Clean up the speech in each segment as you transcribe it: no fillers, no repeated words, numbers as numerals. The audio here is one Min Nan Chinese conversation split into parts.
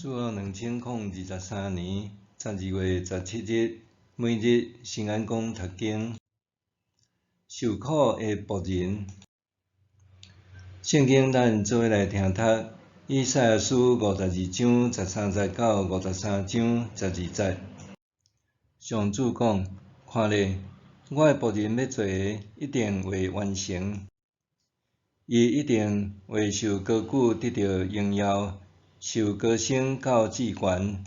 主後2023年12月17日，每日新安講讀經，受苦的僕人。聖經咱做伙來聽讀，以賽亞書52章13節到53章12節。上主講：看咧，我的僕人欲做的，一定會完成，伊一定會受高舉得著榮耀，受高升到至懸。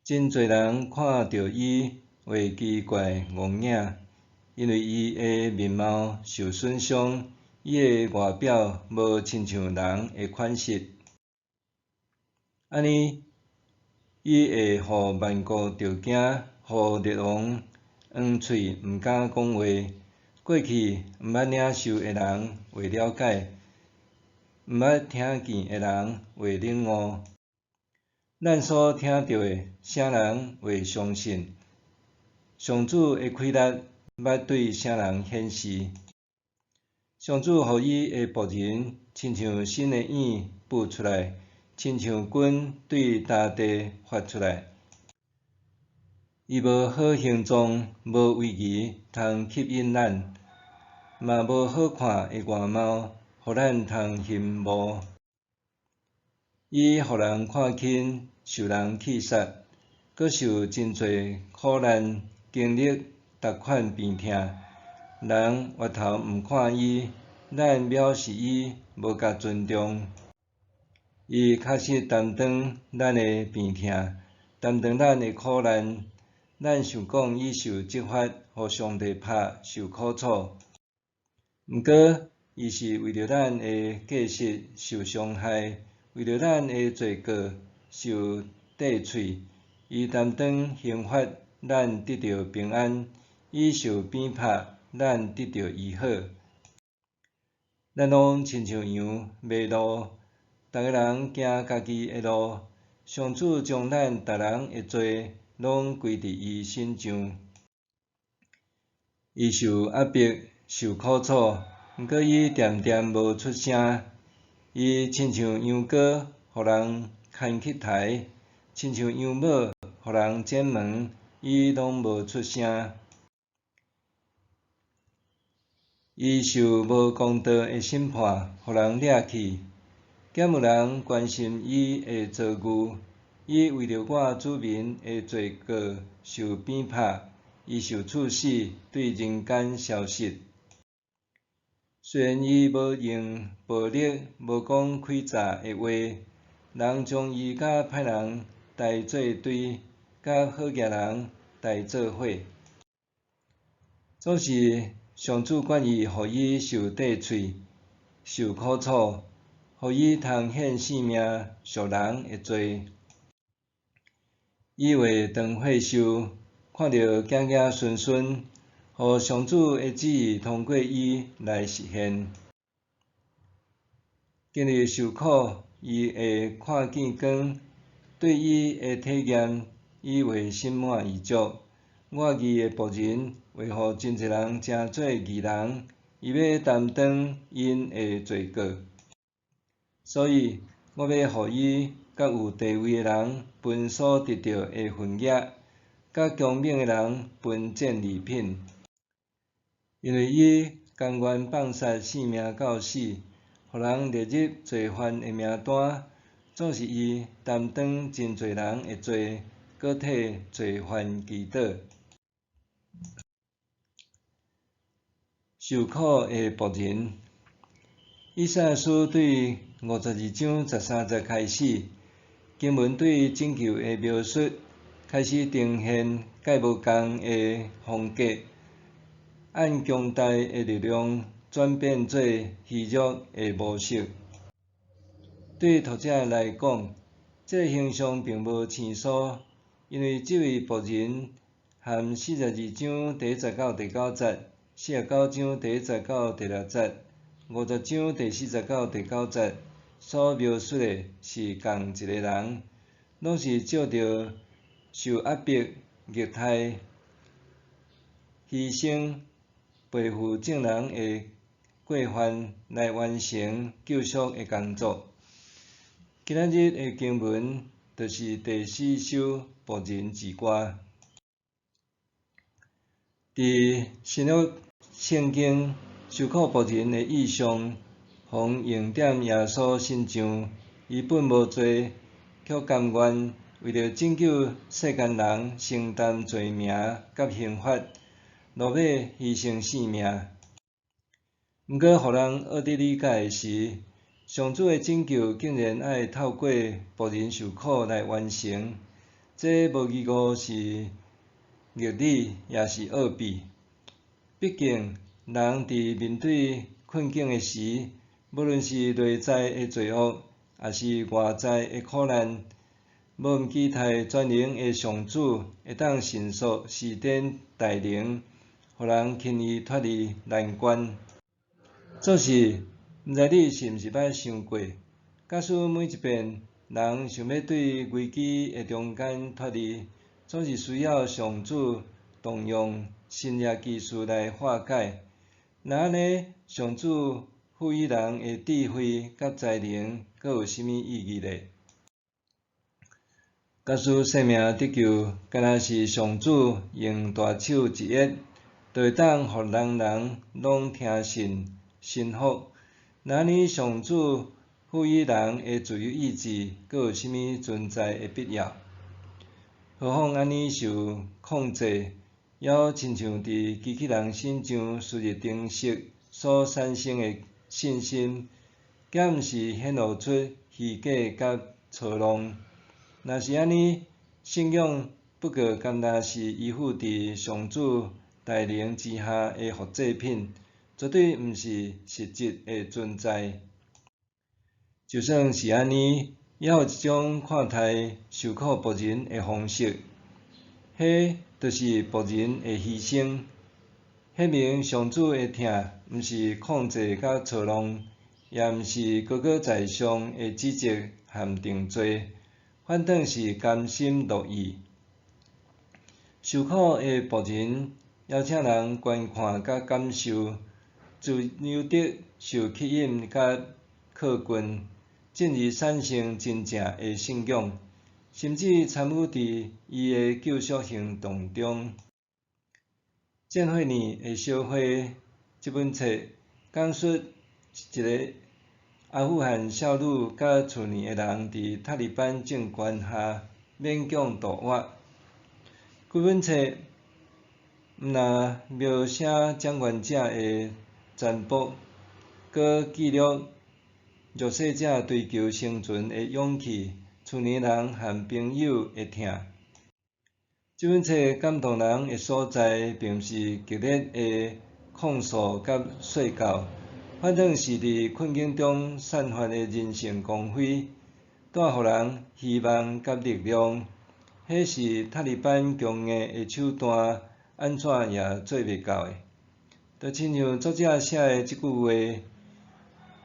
真濟人看著伊會奇怪戇影，因為伊的面貌受損傷，伊的外表無親像人的款式。按呢，伊會予萬國著驚，予列王黃喙毋敢講話。過去毋捌領受的人會了解，毋捌聽見的人會領悟。咱所聽著的，啥人會相信？上主的氣力捌對啥人顯示？上主予伊的僕人親像新的影舞出來，親像根對大地發出來。伊無好形狀，無威儀通吸引咱，嘛無好看的外貌，予咱通羨慕。伊予人看輕，受人棄殺，閣受真濟苦難，經歷逐款病痛。人越頭毋看伊，咱藐視伊，無共尊重。伊確實擔當咱的病痛，擔當咱的苦難。咱想講伊受責罰，予上帝拍，受苦楚。毋過，伊是為著咱的過失受傷害，為著咱的罪過受釘槌。伊擔當刑罰，咱得著平安；伊受鞭拍，咱得著醫好。咱攏親像羊迷路，逐个人行家己的路。上主將咱逐人的罪攏歸佇伊身上。伊受壓迫，受苦楚，毋過伊恬恬無出聲。伊親像羊羔，予人牽去刣；親像羊母，予人剪毛，伊攏無出聲。伊受無公道的審判，予人掠去，鮮有人關心伊的遭遇。伊為著我子民的罪過受鞭拍，伊受處死，對人間消失。雖然伊無用暴力，無講詭詐的話，人將伊佮歹人刣做堆，佮好額人刣做伙。總是上主願意予伊受釘槌，受苦楚，予伊通獻性命贖人的罪。伊會當歲壽，看著子子孫孫，予上主的旨意通過伊來實現。經歷受苦，伊會看見光；對伊的體驗，伊會心滿意足。我義的僕人會予真濟人成做義人，伊欲擔當𪜶的罪過。所以，我欲予伊佮有地位的人分所得著的份額，佮強猛的人分戰利品。因為伊甘願放殺性命到死，予人列入罪犯的名單，總是伊擔當真濟人的罪，閣替罪犯祈禱。受苦的僕人，以賽亞書對52章13節開始，經文對拯救的描述開始呈現蓋無仝的風格，按強大的力量轉變做虛弱的模式。對讀者來講，這个形象並無生疏，因為這位僕人含42章第1節到第9節、49章第1節到第6節、50章第4節到第9節所描述的是仝一個人，攏是藉著受壓迫、虐待、犧牲、背負眾人的過犯來完成救贖的工作。今仔日的經文就是第四首僕人之歌。佇新約聖經，受苦僕人的意象，予人用踮耶穌身上，伊本無罪，卻甘願為著拯救世間人承擔罪名佮刑罰，落尾犧牲性命。毋過，予人學得理解的是，上主的拯救竟然愛透過僕人受苦來完成，這無疑誤是逆理，也是奧秘。畢竟，人佇面對困境的時，無論是內在的罪惡，抑是外在的苦難，無毋期待全能的上主會當迅速施展大能，予人輕易脫離難關。做是，毋知你是毋是捌想過，假使每一遍人想欲對危機的中間脫離，總是需要上主動用神蹟奇事來化解。若按呢，上主賦予人的智慧佮才能，閣有啥物意義咧？假使生命得救，敢若是上主用大手一握，就會當予人人攏聽信、信服。若按呢，上主賦予人的自由意志，閣有啥物存在的必要？何況按呢受控制，猶親像佇機器人身上輸入程式所產生的信心，敢毋是顯露出虛假佮操弄？若是按呢，信仰不過敢若是依附佇上主大能之下的複製品，絕對毋是實質的存在。就算是按呢，猶有一種看待受苦僕人的方式，彼就是僕人的犧牲，顯明上主的疼，毋是控制佮操弄，也毋是高高在上的指責和定罪，反轉是甘心樂意。受苦的僕人邀請人觀看佮感受，自由得受吸引佮靠近，進而產生真正的信仰，甚至參與佇伊的救贖行動中。戰火裡的小花這本冊講述一个阿富汗少女佮厝內的人佇塔利班政權下勉強度活。規本冊毋但描寫掌權者的殘暴，閣記錄弱勢者追求生存的勇氣、厝內人和朋友的疼。這本冊感動人的所在，並毋是激烈的控訴佮說教，反轉是佇困境中散發的人性光輝，帶予人希望佮力量。彼是塔利班強硬的手段，按怎也做袂到的。就親像作者寫的這句話：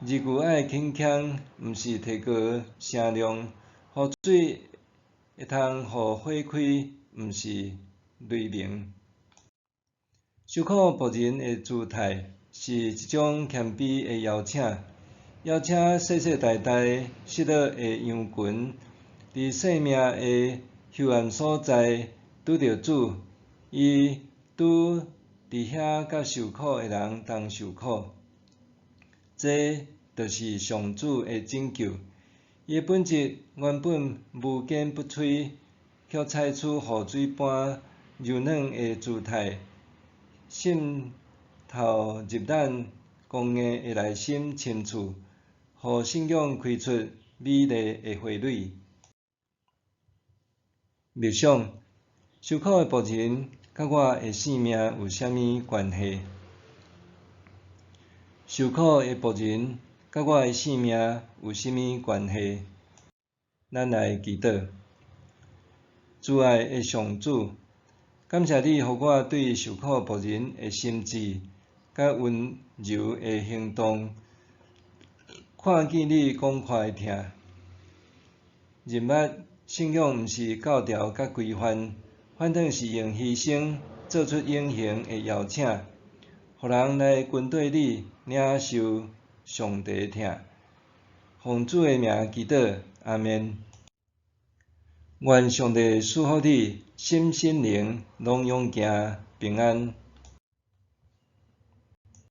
字句愛鏗鏘，毋是提高聲量；雨水會通予花開，毋是雷鳴。受苦僕人的姿態是一種謙卑的邀請，邀請世世代代失落的羊群，佇生命的幽暗所在拄著主，伊拄佇遐佮受苦的人同受苦。這就是上主的拯救。伊的本質原本無堅不摧，卻採取雨水般柔軟的姿態，滲透入咱剛硬的內心深處，予信仰開出美麗的花蕊。默想，受苦的僕人佮我的性命有啥物關係？受苦的僕人佮我的性命有啥物關係？咱來祈禱。慈愛的上主，感謝你予我對受苦僕人的心志佮溫柔的行動，看見你廣闊的疼。認捌信仰毋是教條佮規範，反轉是用犧牲做出永恆的邀請，予人來跟綴你，領受上帝的疼。奉主的名祈禱，阿們。願上帝賜福你，身心靈攏勇健平安。